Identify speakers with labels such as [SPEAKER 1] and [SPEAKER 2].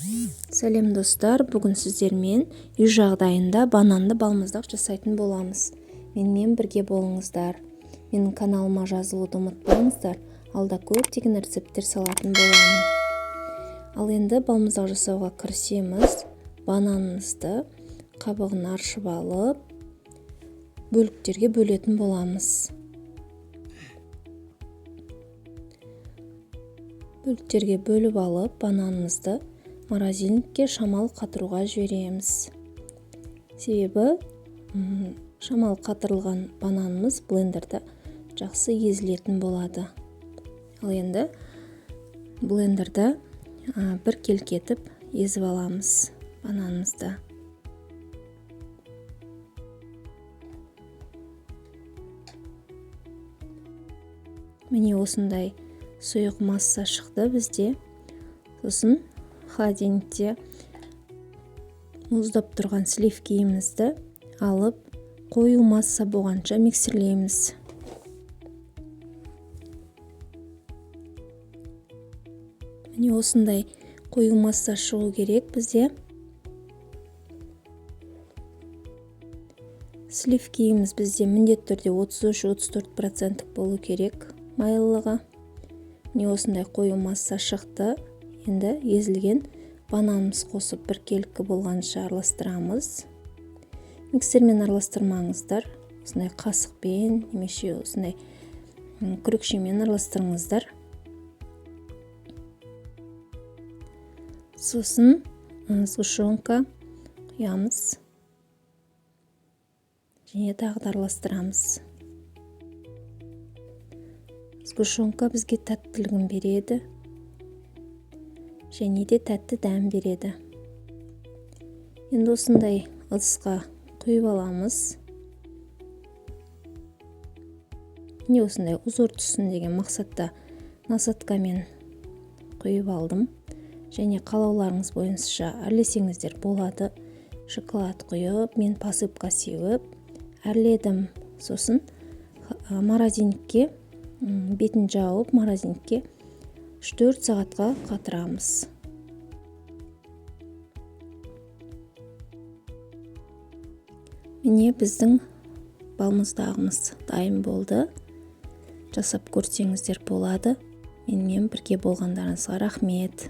[SPEAKER 1] Сәлем, достар! Бүгін сіздермен үй жағдайында бананды балмұздақ жасайтын боламыз. Менімен бірге болыңыздар. Менің каналыма жазылуды ұмытпаңыздар. Алда көптеген рецепттер салатын боламын. Ал енді балмұздақ жасауға кірісеміз. Бананымызды қабығын аршып алып, бөліктерге бөлетін боламыз. Бөліктерге бөліп алып, бананымызды морозильникке шамал қатыруға жібереміз. Себебі шамал қатырылған бананымыз блендерде жақсы езілетін болады. Ал енді блендерде бір келкі етіп езіп аламыз бананымызды. Міне, осындай сұйық масса шықты бізде. Сосын холодильникте мұздап тұрған сливкиімізді алып, қою масса болғанша миксерлейміз. Міне, осындай қою масса шығу керек бізде. Сливкиіміз бізде міндетті түрде 33-34% болу керек майлылығы. Міне, осындай қою масса шықты. Енді езілген бананымыз қосып, біркелкі болғанша араластырамыз. Миксермен араластырмаңыздар, осындай қасықпен немесе осындай күрекшемен араластырыңыздар. Сосын сгущенка құямыз және тағы да араластырамыз. Сгущенка бізге тәттілігін береді және де тәтті дәм береді. Енді осындай ыдысқа құйып аламыз. Міне, осындай узор түссін деген мақсатта насадкамен құйып алдым. Және қалауларыңыз бойынша әрлесеңіздер болады. Шоколад құйып, мен посыпка сеуіп әрледім. Сосын морозильникке бетін жауып, морозильникке 3-4 сағатқа қатырамыз. Міне, біздің балмұздағымыз дайын болды. Жасап көрсеңіздер болады. Менімен бірге болғандарыңызға рахмет.